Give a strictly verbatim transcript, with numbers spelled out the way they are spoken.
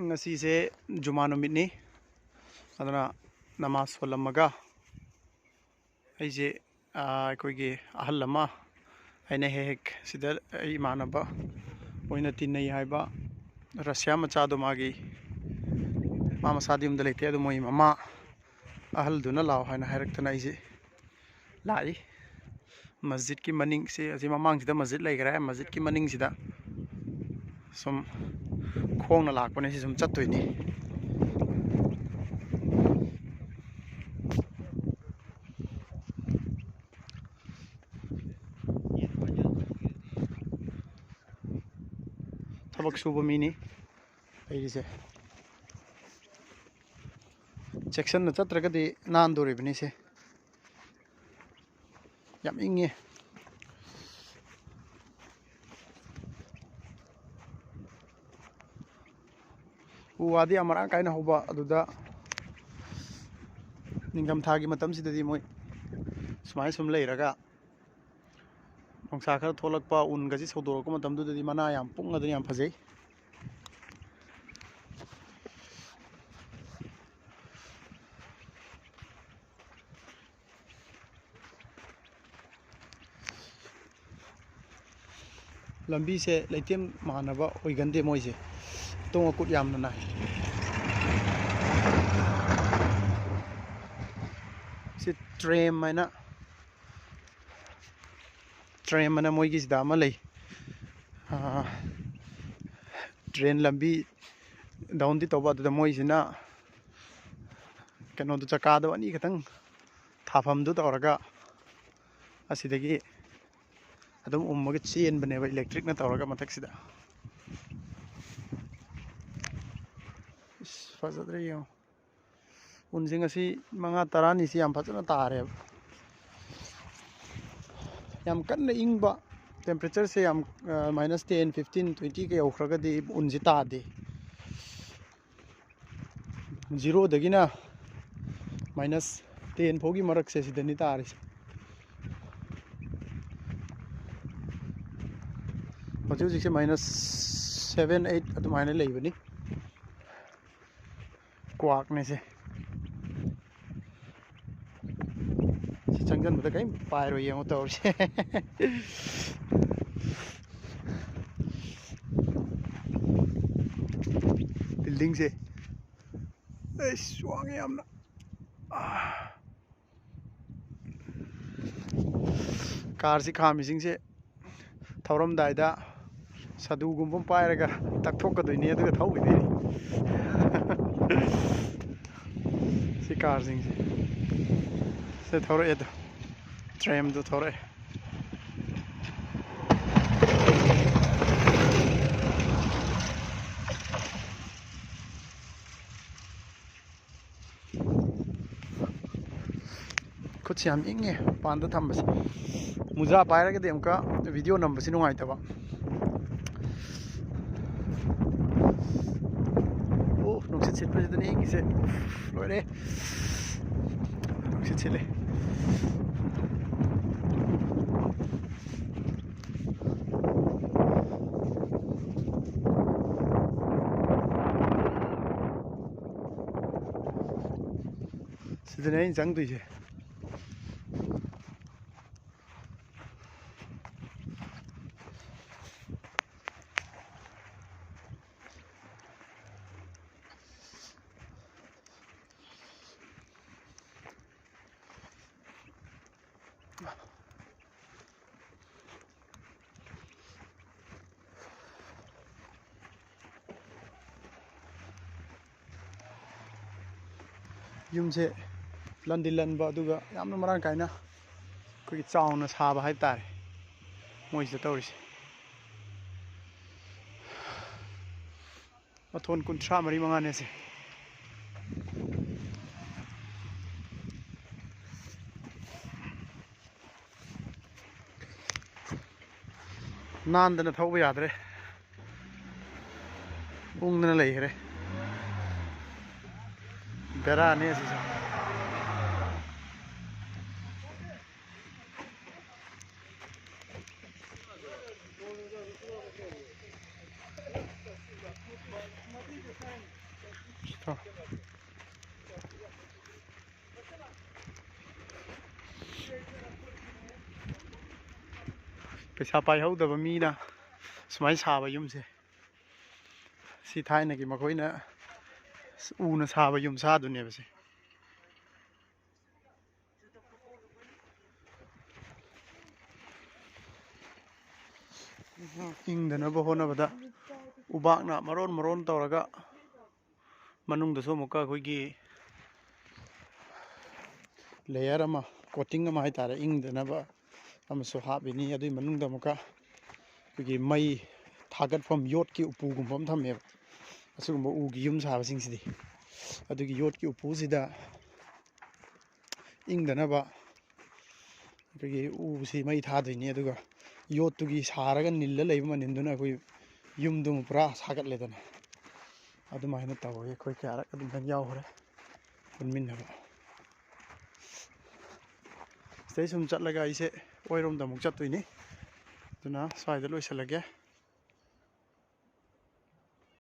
ꯉꯁꯤꯁꯦ ꯖꯨꯃꯥ ꯅꯨꯃꯤꯠꯅꯤ꯫ ꯑꯗꯨꯅ ꯅꯃꯥꯖ ꯁꯣꯜꯂꯝꯃꯒ ꯑꯩꯁꯦ, ꯑꯥ, ꯑꯩꯈꯣꯏꯒꯤ ꯑꯍꯜ ꯑꯃ, ꯑꯩꯅ ꯍꯦꯛ ꯍꯦꯛ ꯁꯤꯗ ꯑꯩ ꯏꯃꯥꯟꯅꯕ ꯑꯣꯏꯅ ꯇꯤꯟꯅꯩ ꯍꯥꯏꯕ ꯔꯁꯤꯌꯥ ꯃꯆꯥꯗꯣ, ꯃꯥꯒꯤ, ꯃꯥ ꯃꯁꯥꯗꯤ ꯌꯨꯝꯗ ꯂꯩꯇꯦ, ꯑꯗꯣ ꯃꯣꯏ ꯃꯃꯥ ꯑꯍꯜꯗꯨꯅ ꯂꯥꯛꯑꯣ ꯍꯥꯏꯅ ꯍꯥꯏꯔꯛꯇꯅ ꯑꯩꯁꯦ ꯂꯥꯛꯏ꯫ ꯃꯁꯖꯤꯠꯀꯤ ꯃꯅꯤꯡꯁꯦ, ꯑꯁꯤ ꯃꯃꯥꯡꯁꯤꯗ ꯃꯁꯖꯤꯠ ꯂꯩꯈ꯭ꯔꯦ꯫ ꯃꯁꯖꯤꯠꯀꯤ ꯃꯅꯤꯡꯁꯤꯗ ꯁꯨꯝ ꯈꯣꯡꯅ ꯂꯥꯛꯄꯅꯦ, ꯁꯤ ꯁꯨꯝ ꯆꯠꯇꯣꯏꯅꯤ꯫ ꯊꯕꯛ ꯁꯨꯕ ꯃꯤꯅꯤ ꯂꯩꯔꯤꯁꯦ꯫ ꯆꯦꯛꯁꯤꯟꯅ ꯆꯠꯇ꯭ꯔꯒꯗꯤ ꯅꯥꯟꯗꯣꯔꯤꯕꯅꯤꯁꯦ꯫ ꯌꯥꯝ ꯏꯪꯉꯦ꯫ ꯎ ꯋꯥꯗꯤ ꯌꯥꯝ ꯃꯔꯥꯡ ꯀꯥꯏꯅ ꯍꯧꯕ ꯑꯗꯨꯗ, ꯅꯤꯡꯊꯝꯊꯥꯒꯤ ꯃꯇꯝꯁꯤꯗꯗꯤ ꯃꯣꯏ ꯁꯨꯃꯥꯏꯅ ꯁꯨꯝ ꯂꯩꯔꯒ, ꯅꯨꯡꯁꯥ ꯈꯔ ꯊꯣꯛꯂꯛꯄ, ꯎꯟꯒꯁꯤ ꯁꯧꯗꯣꯔꯛꯄ ꯃꯇꯝꯗꯨꯗꯗꯤ ꯃꯅꯥ ꯌꯥꯝ ꯄꯨꯡꯉꯗꯅ ꯌꯥꯝ ꯐꯖꯩ꯫ ꯂꯝꯕꯤꯁꯦ ꯂꯩꯇꯦꯝ ꯃꯥꯟꯅꯕ ꯑꯣꯏꯒꯟꯗꯦ ꯃꯣꯏꯁꯦ, ꯑꯇꯣꯡ ꯑꯀꯨꯠ ꯌꯥꯝꯅ ꯅꯥꯏ꯫ ꯁꯤ ꯇ꯭ꯔꯦꯝ ꯍꯥꯏꯅ, ꯇ꯭ꯔꯦꯝ ꯍꯥꯏꯅ ꯃꯣꯏꯒꯤꯁꯤꯗ ꯑꯃ ꯂꯩ꯫ ꯑꯥ, ꯇ꯭ꯔꯦꯟ ꯂꯝꯕꯤ ꯗꯥꯎꯟꯗꯤ ꯇꯧꯕ, ꯑꯗꯨꯗ ꯃꯣꯏꯁꯤꯅ ꯀꯩꯅꯣꯗꯣ, ꯆꯀꯥꯗꯣ ꯑꯅꯤ ꯈꯛꯇꯪ ꯊꯥꯐꯝꯗꯨ ꯇꯧꯔꯒ ꯑꯁꯤꯗꯒꯤ ꯑꯗꯨꯝ ꯎꯝꯃꯒ ꯆꯦꯟꯕꯅꯦꯕ, ꯏꯂꯦꯛꯇ꯭ꯔꯤꯛꯅ ꯇꯧꯔꯒ ꯃꯊꯛꯁꯤꯗ꯫ ꯏꯁ, ꯐꯖꯗ꯭ꯔꯦ ꯌꯦꯡꯉꯣ꯫ ꯎꯟꯁꯦ ꯉꯁꯤ ꯃꯉꯥ ꯇꯔꯥꯅꯤꯁꯤ ꯌꯥꯝ ꯐꯖꯅ ꯇꯥꯔꯦꯕ꯫ ꯌꯥꯝ ꯀꯟꯅ ꯏꯪꯕ, ꯇꯦꯝꯄꯔꯦꯆꯔꯁꯦ ꯌꯥꯝ, ꯑ, minus ten, fifteen, twenty ꯀ ꯌꯧꯈ꯭ꯔꯒꯗꯤ ꯎꯟꯁꯦ ꯇꯥꯗꯦ꯫ ꯖꯤꯔꯣꯗꯒꯤꯅ minus ten ꯐꯥꯎꯒꯤ ꯃꯔꯛꯁꯦ ꯁꯤꯗꯅꯤ ꯇꯥꯔꯤꯁꯦ꯫ ꯍꯧꯖꯤꯛ ꯍꯧꯖꯤꯛꯁꯦ minus seven, eight ꯑꯗꯨꯃꯥꯏꯅ ꯂꯩꯕꯅꯤ꯫ ꯀ꯭ꯋꯥꯛꯅꯦ ꯁꯦ꯫ ꯁꯤ ꯆꯪꯁꯤꯟꯕꯗ ꯀꯔꯤꯝ ꯄꯥꯏꯔꯣꯏ, ꯌꯦꯡꯉꯣ ꯇꯧꯔꯤꯁꯦ꯫ ꯕꯤꯜꯗꯤꯡꯁꯦ ꯑꯩꯁ ꯋꯥꯡꯉꯦ ꯌꯥꯝꯅ꯫ ꯀꯥꯔꯁꯤ ꯈꯥꯝꯃꯤꯁꯤꯡꯁꯦ ꯊꯧꯔꯝꯗꯥꯏꯗ ꯁꯥꯗꯨꯒꯨꯝꯕ ꯑꯃ ꯄꯥꯏꯔꯒ ꯇꯛꯊꯣꯛꯀꯗꯣꯏꯅꯤ, ꯑꯗꯨꯒ ꯊꯧꯈꯤꯗꯣꯏꯅꯤ꯫ ꯁꯤ ꯀꯥꯔꯁꯤꯡꯁꯦ ꯁꯤ ꯊꯧꯔꯛꯑꯦ ꯑꯗꯣ, ꯇ꯭ꯔꯦꯝꯗꯣ ꯊꯧꯔꯛꯑꯦ꯫ ꯈꯨꯠꯁꯦ ꯌꯥꯝ ꯏꯪꯉꯦ ꯃꯄꯥꯟꯗ ꯊꯝꯕꯁꯦ꯫ ꯃꯨꯖꯥ ꯄꯥꯏꯔꯒꯗꯤ ꯑꯃꯨꯛꯀ ꯚꯤꯗꯤꯑꯣ ꯅꯝꯕꯁꯤ ꯅꯨꯡꯉꯥꯏꯇꯕ꯫ ꯑꯣ, ꯅꯨꯡꯁꯤꯠ ꯁꯤꯠꯄꯁꯤꯗꯅꯤ ꯏꯪꯉꯤꯁꯦ꯫ ꯎꯐ, ꯂꯣꯏꯔꯦ꯫ ꯅꯨꯡꯁꯤꯠ ꯁꯤꯠꯂꯦ꯫ ꯁꯤꯗꯅꯦ ꯑꯩꯅ ꯆꯪꯗꯣꯏꯁꯦ꯫ ꯌꯨꯝꯁꯦ ꯂꯟꯗꯤ ꯂꯟꯕ, ꯑꯗꯨꯒ ꯌꯥꯝꯅ ꯃꯔꯥꯡ ꯀꯥꯏꯅ ꯑꯩꯈꯣꯏꯒꯤ ꯆꯥꯎꯅ ꯁꯥꯕ ꯍꯥꯏꯕ ꯇꯥꯔꯦ ꯃꯣꯏꯁꯤꯗ ꯇꯧꯔꯤꯁꯦ꯫ ꯃꯊꯣꯟ ꯀꯨꯟꯊ꯭ꯔꯥ ꯃꯔꯤ ꯃꯉꯥꯅꯦ ꯁꯦ꯫ ꯅꯥꯟꯗꯅ ꯊꯧꯕ ꯌꯥꯗ꯭ꯔꯦ꯫ ꯎꯪꯗꯅ ꯂꯩꯈ꯭ꯔꯦ꯫ ꯕꯦꯔꯥꯅꯤ ꯑꯁꯤꯁꯨ꯫ ꯄꯩꯁꯥ ꯄꯥꯏꯍꯧꯗꯕ ꯃꯤꯅ ꯁꯨꯃꯥꯏꯅ ꯁꯥꯕ ꯌꯨꯝꯁꯦ, ꯁꯤ ꯊꯥꯏꯅꯒꯤ ꯃꯈꯣꯏꯅ ꯎꯅ ꯁꯥꯕ ꯌꯨꯝ ꯁꯥꯗꯨꯅꯦꯕ ꯁꯦ꯫ ꯏꯪꯗꯅꯕ ꯍꯣꯠꯅꯕꯗ ꯎꯕꯥꯛꯅ ꯃꯔꯣꯟ ꯃꯔꯣꯟ ꯇꯧꯔꯒ, ꯃꯅꯨꯡꯗꯁꯨ ꯑꯃꯨꯛꯀ ꯑꯩꯈꯣꯏꯒꯤ layer ꯑꯃ, coating ꯑꯃ ꯍꯥꯏꯇꯥꯔꯦ, ꯏꯪꯗꯅꯕ ꯑꯃꯁꯨ ꯍꯥꯞꯄꯤꯅꯤ꯫ ꯑꯗꯨꯒꯤ ꯃꯅꯨꯡꯗ ꯑꯃꯨꯛꯀ ꯑꯩꯈꯣꯏꯒꯤ ꯃꯩ ꯊꯥꯒꯠꯐꯝ, ꯌꯣꯠꯀꯤ ꯎꯄꯨꯒꯨꯝꯕ ꯑꯃ ꯊꯝꯃꯦꯕ꯫ ꯑꯁꯤꯒꯨꯝꯕ ꯎꯒꯤ ꯌꯨꯝ ꯁꯥꯕꯁꯤꯡꯁꯤꯗꯤ, ꯑꯗꯨꯒꯤ ꯌꯣꯠꯀꯤ ꯎꯄꯨꯁꯤꯗ ꯏꯪꯗꯅꯕ ꯑꯩꯈꯣꯏꯒꯤ ꯎꯁꯤ ꯃꯩ ꯊꯥꯗꯣꯏꯅꯤ꯫ ꯑꯗꯨꯒ ꯌꯣꯠꯇꯨꯒꯤ ꯁꯥꯔꯒ ꯅꯤꯜꯂ ꯂꯩꯕ ꯃꯅꯤꯟꯗꯨꯅ ꯑꯩꯈꯣꯏ ꯌꯨꯝꯗꯨ ꯄꯨꯔꯥ ꯁꯥꯒꯠꯂꯦꯗꯅ꯫ ꯑꯗꯨꯃꯥꯏꯅ ꯇꯧꯔꯒ ꯑꯩꯈꯣꯏ ꯀꯌꯥꯔꯛ ꯑꯗꯨꯝ ꯌꯥꯎꯈ꯭ꯔꯦ ꯄꯨꯟꯃꯤꯟꯅꯕ꯫ ꯁꯤꯗꯩ ꯁꯨꯝ ꯆꯠꯂꯒ ꯑꯩꯁꯦ ꯑꯣꯏꯔꯣꯝꯗ ꯑꯃꯨꯛ ꯆꯠꯇꯣꯏꯅꯤ꯫ ꯑꯗꯨꯅ ꯁ꯭ꯋꯥꯏꯗ ꯂꯣꯏꯁꯤꯜꯂꯒꯦ꯫